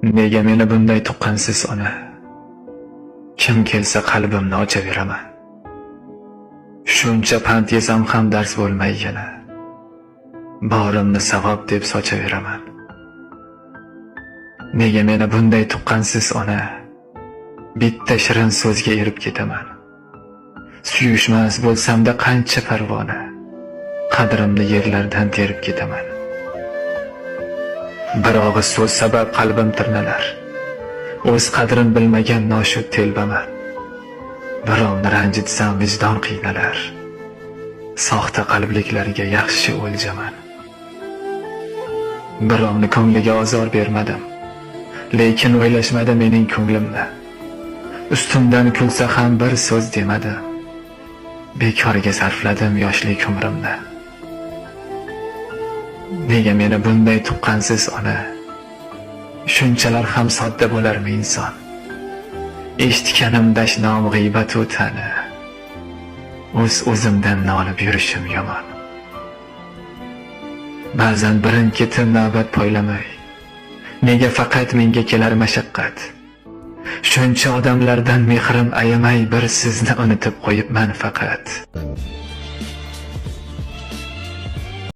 Nega meni bunday tuqqansiz, ona? Kim kelsa, qalbimni ochaveraman. Shuncha pand yesam ham dars bo'lmay yana. Borimni savob deb sochaveraman. Nega meni bunday tuqqansiz, ona? Bitta shirin so'zga erib ketaman. Suyushmas bo'lsamda qancha parvona. Qadrimni yerlardan terib ketaman. Bir og'iz so'z sabab qalbim tirnalar. O'z qadrin bilmagan noshud telbaman. Birovni ranjitsam, vijdon qiynalar. Soxta qalbliklarga yaxshi o'ljaman. Birovni ko'ngliga ozor bermadim. Lekin o'ylashmadi mening ko'nglimni. Ustimdan kulsa ham bir so'z demadi. Bekorga sarfladim yoshlik umrimni. Nega meni bunday tuqqansiz, ona? Shunchalar ham sodda bo'larmi inson? Eshitganim dashnom, g'iybatu ta'na. O'z o'zimdan nolib yurishim yomon. Ba'zan birin ketin navbat poylamay. Nega faqat menga kelar mashaqqat? Shuncha odamlardan mehrim ayamay, bir sizni unutib qo'yibman faqat.